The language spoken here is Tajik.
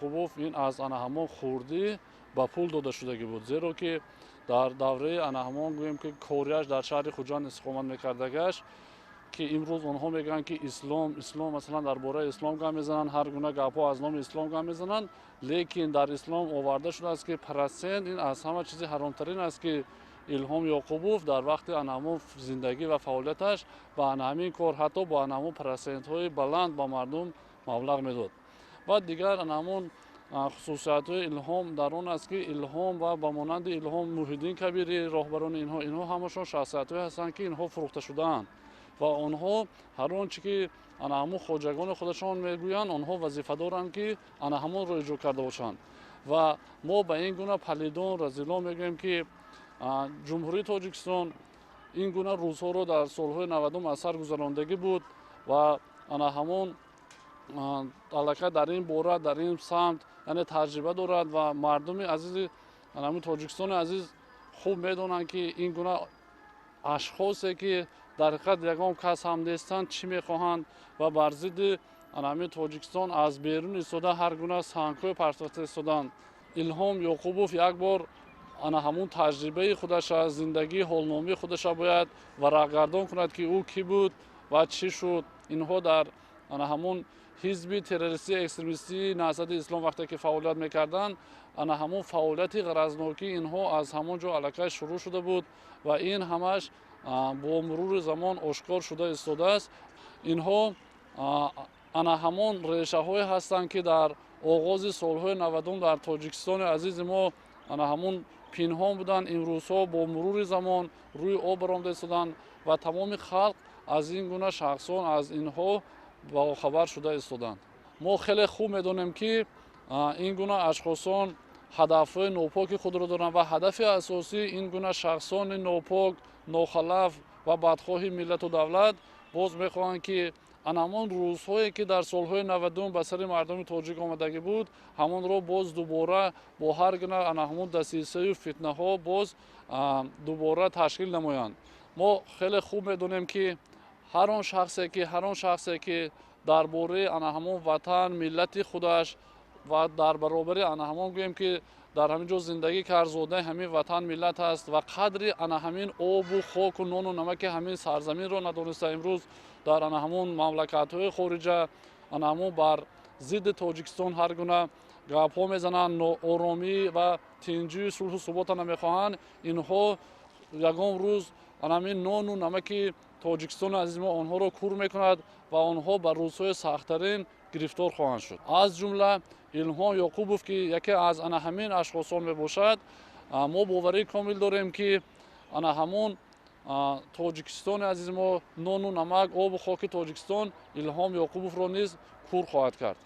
Ёқубов ин аз ана ҳамон хурдӣ ба пул дода шудагӣ буд, зеро ки дар давраи ана ҳамон гӯем ки кориаш дар шаҳри Хуҷанд истиқомат мекардагаш, ки имрӯз онҳо мегӯянд ки ислом, ислом, масалан, дар бораи ислом гап мезананд, ҳар гуна гапҳо аз номи ислом гап мезананд, лекин дар ислом оварда шудааст, ки процент ин аз ҳама чизи ҳаромтарин аст, ки Илҳом Ёқубов дар вақти ана ҳамон зиндагӣ ва фаъолияташ ба ана ҳамин кор, ҳатто бо ана ҳамон процентҳои баланд ба мардум маблағ медод. Ва дигар ана ҳамон хусусиятҳои Илҳом дар он аст, ки Илҳом ва ба монанди Илҳом Муҳиддин Кабирӣ, роҳбарони инҳо, инҳо ҳамашон шахсиятҳое ҳастанд, ки инҳо фурӯхта шудаанд ва онҳо ҳар он чи ки ана ҳамон хоҷагони худашон мегӯянд, онҳо вазифа доранд, ки ана ҳамонро иҷро карда бошанд. Ва мо ба ин гуна палидон, разилон мегӯем, ки Ҷумҳурии Тоҷикистон ин гуна рӯзҳоро дар солҳои 90-ум аз сар гузарондагӣ буд ва ана ҳамон аллакай дар ин бора, дар ин самт, яъне таҷриба дорад. Ва мардуми азизи ҳамин Тоҷикистони азиз хуб медонанд, ки ин гуна ашхосе, ки дар ҳақиқат ягон кас ҳам нестанд, чӣ мехоҳанд ва бар зидди ҳамин Тоҷикистон аз берун истода ҳар гуна сангҳои партофта истоданд. Илҳом Ёқубов як бор ана ҳамун таҷрибаи худаша, зиндагии ҳолномии худаша бояд варақгардон кунад, ки ӯ кӣ буд ва чӣ шуд. Инҳо дар ана ҳамун ҳизби террористии экстремистии Наҳзати Ислом вақте ки фаъолият мекарданд, ана ҳамун фаъолияти ғаразнокии инҳо аз ҳамон ҷо аллакай шурӯъ шуда буд ва ин ҳамаш бо мурури замон ошкор шуда истодааст. Инҳо ана ҳамон решаҳое ҳастанд, ки дар оғози солҳои 90-ум дар Тоҷикистони азизи мо ана ҳамун пинҳон буданд, имрӯзҳо бо мурури замон рӯи об баромада истоданд ва тамоми халқ аз ин гуна шахсон, аз инҳо бохабар шуда истоданд. Мо хеле хуб медонем, ки ин гуна ашхосон ҳадафҳои нопоки худро доранд ва ҳадафи асосии ин гуна шахсони нопок, нохалаф ва бадхоҳи миллату давлат боз мехоҳанд, ки ана ҳамон рӯзҳое, ки дар солҳои 90-ум ба сари мардуми тоҷик омадагӣ буд, ҳамонро боз дубора бо ҳар гуна ана ҳамон дасисаю фитнаҳо боз дубора ташкил намоянд. Мо хеле хуб медонем, ки ҳар он шахсе, ки дар бораи ана ҳамон ватан, миллати худаш ва дар баробари ана ҳамон гӯем, ки дар ҳамин ҷо зиндагӣ кард, зодаи ҳамин ватан, миллат аст ва қадри ана ҳамин обу хоку нону намаки ҳамин сарзаминро надониста, имрӯз дар ана ҳамон мамлакатҳои хориҷа ана ҳамон бар зидди Тоҷикистон ҳар гуна гапҳо мезананд, нооромӣ ва тинҷию сулҳу субота намехоҳанд, инҳо ягон рӯз ана ҳамин нону намаки Тоҷикистони азизи мо онҳоро кур мекунад ва онҳо ба рӯзҳои сахттарин гирифтор хоҳанд шуд. Аз ҷумла Илҳом Ёқубов, ки яке аз ана ҳамин ашхосон мебошад. Мо боварии комил дорем, ки ана ҳамон Тоҷикистони азизи мо, нону намак, обу хоки Тоҷикистон Илҳом Ёқубовро низ кур хоҳад кард.